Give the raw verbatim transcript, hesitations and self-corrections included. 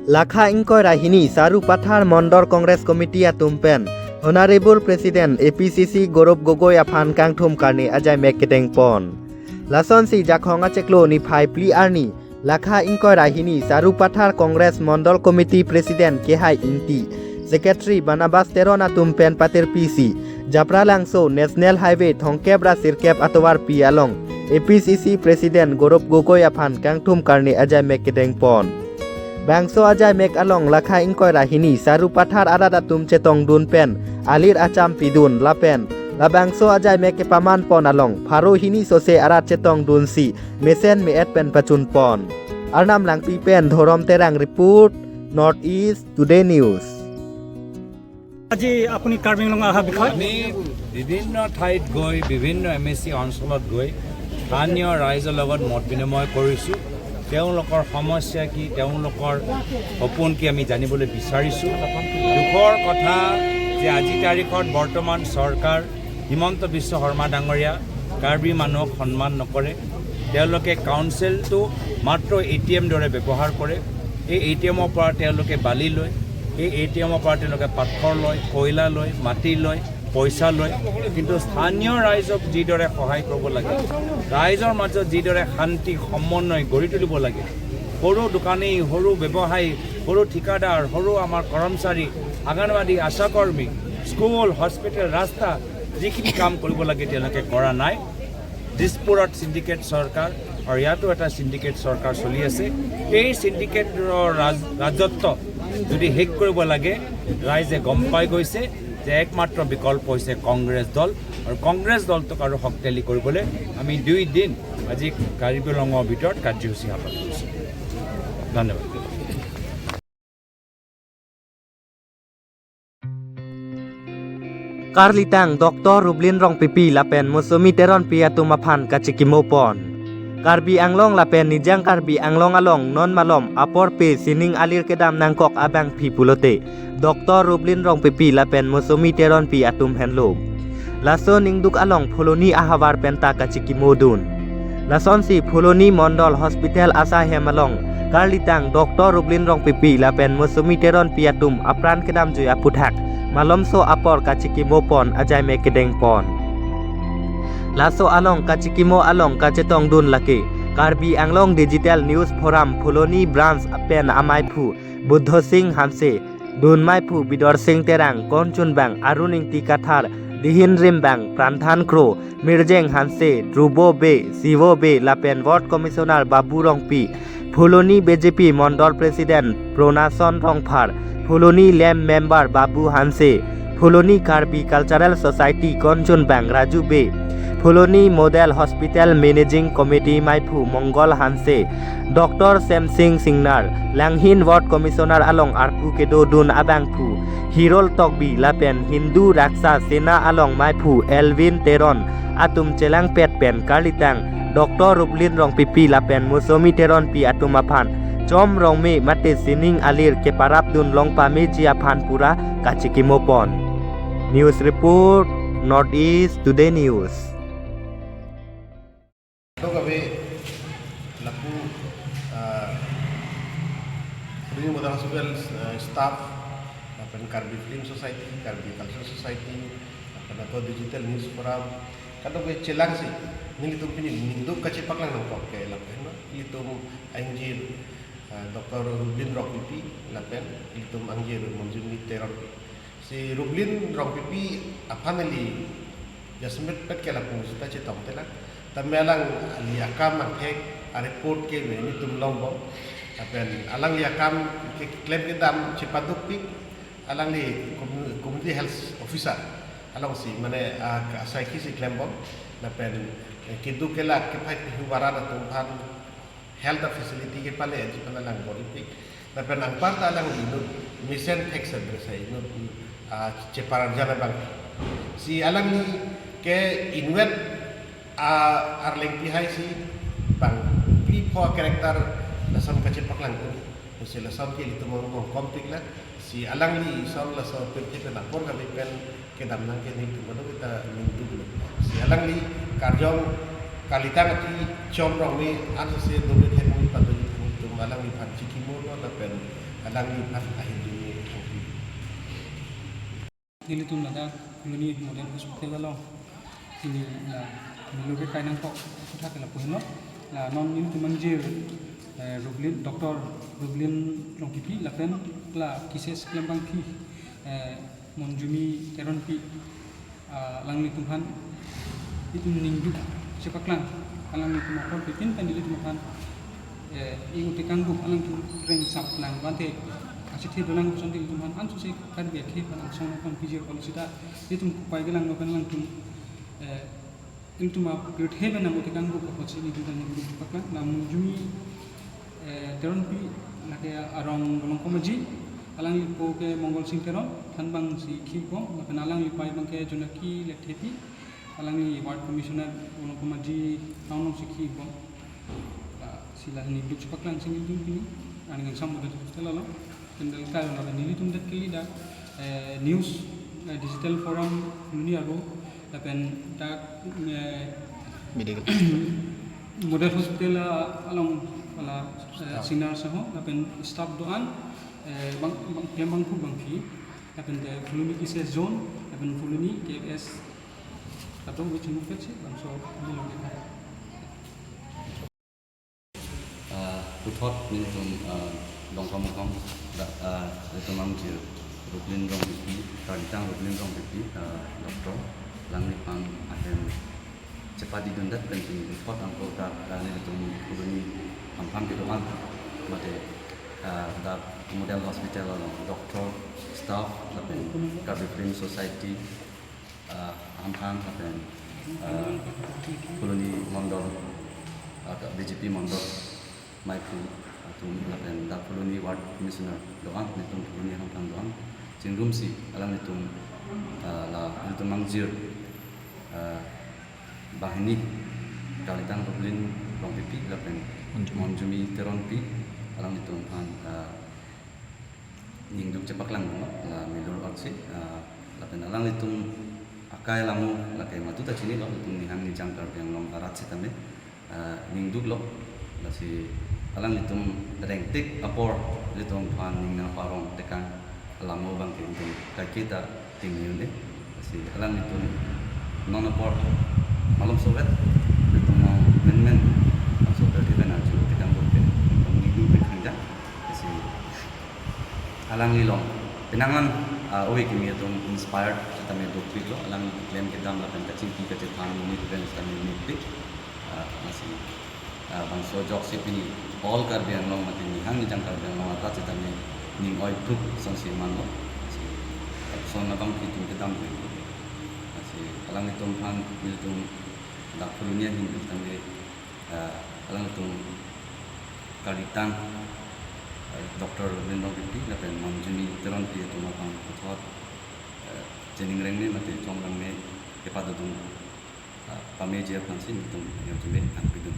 Lakha ingkoi ra hini Sarupathar Mondol Congress Committee atum pen Honorable President A P C C Gaurav Gogoi aphan kangthum karne ajaimek kedengpon. Lasonsi Jakhong achiklo niphai phli arni Lakha ingkoi ra hini Sarupathar Congress Mondol Committee President Kehai Ingti, Secretary Barnabas Teron atum pen patirpisi Japralangso National Highway thomkep ra sirkep atovarpi along A P C C President Gaurav Gogoi aphan kangthum karne ajaimek kedengpon. Bangso ajaimek along Lakha ingkoi ra hini Sarupathar arat atum chetongdun pen alir acham pidun lapen labangso ajaimek kepamanpon along pharo hini sose arat chetongdunsi mesen me-et pen pachunpon. Arnam Langpi pen Dhorom Terang report, North East Today News. আজি আপুনি কাৰ্বি আংলং অহা বিষয়? আমি বিভিন্ন ঠাইত গৈ, বিভিন্ন M A চি অঞ্চলত গৈ স্থানীয় ৰাইজৰ লগত মত বিনিময় কৰিছোঁ। তেওঁলোকৰ সমস্যা কি, তেওঁলোকৰ সপোন কি, আমি জানিবলৈ বিচাৰিছোঁ। দুখৰ কথা যে আজি তাৰিখত বৰ্তমান চৰকাৰ হিমন্ত বিশ্ব শৰ্মা ডাঙৰীয়া কাৰ্বি মানুহক সন্মান নকৰে। তেওঁলোকে কাউন্সিলটো মাত্ৰ এ টি এম দৰে ব্যৱহাৰ কৰে। এই এ টি এমৰ পৰা তেওঁলোকে বালি লয়, এই এ টি এমৰ পৰা তেওঁলোকে পাথৰ লয়, কয়লা লয়, মাটি লয়, পইচা লয়। কিন্তু স্থানীয় ৰাইজক যিদৰে সহায় কৰিব লাগে, ৰাইজৰ মাজত যিদৰে শান্তি সমন্বয় গঢ়ি তুলিব লাগে, সৰু দোকানী, সৰু ব্যৱসায়ী, সৰু ঠিকাদাৰ, সৰু আমাৰ কৰ্মচাৰী, অংগনবাদী, আশা কৰ্মী, স্কুল, হস্পিটেল, ৰাস্তা, যিখিনি কাম কৰিব লাগে তেওঁলোকে কৰা নাই। দিছপুৰত চিণ্ডিকেট চৰকাৰ আৰু ইয়াতো এটা চিণ্ডিকেট চৰকাৰ চলি আছে। এই চিণ্ডিকেটৰ ৰাজ-, ৰাজত্ব যদি শেষ কৰিব লাগে, ৰাইজে গম পাই গৈছে যে একমাত্ৰ বিকল্প হৈছে কংগ্ৰেছ দল, আৰু কংগ্ৰেছ দলটোক আৰু শক্তিশালী কৰিবলৈ আমি দুই দিন আজি কাৰ্বি আংলঙৰ ভিতৰত কাৰ্যসূচী হাতত লৈছোঁ। ধন্যবাদ। Karlitang Doctor Rublin Rongpipi lapen Mosumi Teronpi atum aphan kachikimopon. Karbi Anglong lapen Nijang Karbi Anglong along non malom aporpe sining alir kedam nangkok abangpi pulote Doctor Rublin Rongpipi lapen Mosumi Teronpi atum henlo. Laso ningduk along Phuloni ahavar penta kachikimodun. Lasonsi Phuloni Mondol Hospital asai hem along karlitang Doctor Rublin Rongpipi lapen Mosumi Teronpi atum apran kedamjui aphuthak malomso apor kachikimopon ajaimek kedengpon. Laso along kachikimo along kachetongdun lake Karbi Anglong Digital News Forum Phuloni Branch pen amaiphu Buddho Sing Hanse, dunmaiphu Bidor Sing Terang, konchunbang Arun Ingti Kathar, dihin rimbang Pranthan Kro, Mirjeng Hanse, Dhrubo Bey, Sivo Bey lapen Ward Commissioner Babu Rongpi, Phuloni B J P Mondol President Pronason Rongphar, Phuloni Lem Member Babu Hanse, Phuloni Karbi Cultural Society konchunbang Raju Bey, Phuloni Model Hospital Managing Committee maiphu Mongol Hanse, Doctor Semsing Singnar, Langhin Ward Commissioner along arpu kedodun abangphu Hirol Tokbi lapen Hindu Raksa Sena along maiphu Elvin Teron atum chelangpet pen karlitang Doctor Rublin Rongpipi lapen Mosumi Teronpi atum aphan chom rongme mate sining alir keparapdun long pameji aphan pura kachikimopon. News report, North East Today News. Kado kave lapu, ah, Phuloni Model Hospital, ah, staff, lapen Karbi Film Society, Karbi Cultural Society, lapen ato Digital News Forum, kado kave chelangsi nelitum pini ningduk kachepaklang nangkok ke lapen ilitum angjir, ah, Doctor Rublin Rongpipi, lapen ilitum angjir Mosumi Teronpi. Si Rublin Rongpipi aphan neli jasemet pet ke lapu sita chetongte lang. Tame alangli akam angthek areport ke nelitum longbom. Lapen alangli akam ke klem kedam chepadukpik, alangli commu-, community health officer alongsi mane, ah, asaikhi si klembom. Lapen, eh, keduk kelak kepai kehu baran atum aphan health facility kepale aji pen alang bor-ipik. Lapen anparta alangli inut mesen thekse bersa inut, ah, cheparjan abang. Si alangli ke inutvet, ah, arleng pihai si bang phli pho character lason kachepaklang un. Si lason ke ilitum mong kompik la. Si alangli ison laso pirthe pen apor kave pen kedam nang ke nelitum kado kita ningduk lo. Si alangli karjong kalitang ati chom rongme ansose dome thekme pado nelitum alangli aphan chikimo lo lapen Alangli aphan ahirjume thangpi. Nelitum ladak Phuloni Model Hospital along pini la Milur ke kainang kok kutha ke lapu henlo. La non nelitum mangjir, eh, Rublin, Doctor Rublin Rongpipi lapen la cases klembangpi, eh, Monjumi Teronpi, ah, alanglitum aphan itum ningduk chepaklang, alanglitum apor pipin pen ilitum aphan, eh, ingute kanggup alangtum reng sap lang bante, achethe dolang puson ilitum aphan ansose Karbi akhei aphan angsong aphan pijir policy ta itum kupai kelang no pen alangtum, eh, ilitum apirthe pen nangute kanggup apotsi nelitum ta ningduk paklang. La Monjumi, eh, Teronpi lake arong Bolong Komaji, alanglipo ke Mongol Sing Teron, thanbang si khibom, lapen alanglipai abang ke Jonaki Lekthepi, alangli Ward Commissioner Bolong Komaji town along si khibom. Ah, si la ningduk chepaklang si nelitum pini, aning kangsam Model Hospital along. Kendel kayo na nelitum dak kali dak, eh, news, eh, digital forum Phuloni aro, lapen dak, eh, Medical. Model Hospital, ah, along ala, eh, Staff. Senior saho, lapen staff do-an, eh, bang, bang, klembangpo bangpi, lapen te Phuloni cases zone, lapen Phuloni K F S, kadokave chingmupet si, bangso, ini lagi. Ah, puthot nelitum, ah, Dongkamukam, da-, ah, nelitum mangjir Rublin Rongpipi, Karlitang Rublin Rongpipi, ah, Doctor, alangliphan ahem chepadidundet pen pini puthot angko dak, ah, nelitum Phuloni hamphang kedo-an, mate, ah, dak Model Hospital along doctor, staff, lapen Karbi Film Society, ah, hamphang lapen, ah, Phuloni Mondol, ah, B J P Mondol, maiphu atum lapen dak Phuloni Ward Commissioner do-an, nelitum Phuloni hamphang do-an, chingrumsi alanglitum, ah, la nelitum mangjir, ah, banghini Karlitang Rublin Rongpipi lapen Monjumi. Monjumi Teronpi, alanglitum aphan, ah, ningduk chepaklang dun la Milur arsi, ah, lapen alanglitum akai alamo lake matu ta chinilo, nelitum nihang nijang Karbi Anglong arat sitame, ah, ningduklo, lasi alanglitum rengtik apor nelitum aphan ning nangparong tekang alamo abang ke nelitum kaike ta tingni un-e. Lasi alanglitum non apor malomsovet nelitum menmen, malomsovet ke ben arju tekang bor ke nelitum ningduk tekang ja. Lasi alangli along penang an, ah, ove kimi atum inspired sitame dopiklo, alangli keklem kedam lapen kachingki kachethan monit pen sitame nipik, ah, lasi, ah, bangso ajoksi pini all Karbi Anglong mate nihang nijang Karbi Anglong arat sitame ning oipruk asonsi manlo. Lasi lapuson abang itum kedam ri. Lasi alanglitum aphan nelitum dak Phuloni ahin sitame, ah, alanglitum Karlitang, ah, Doctor Rublin Rongpipi lapen Monjumi Teronpi atum aphan puthot, ah, cheningrengme mate chongrangne kepadodun, ah, pameji aphansi nelitum ahirjume thangpidun.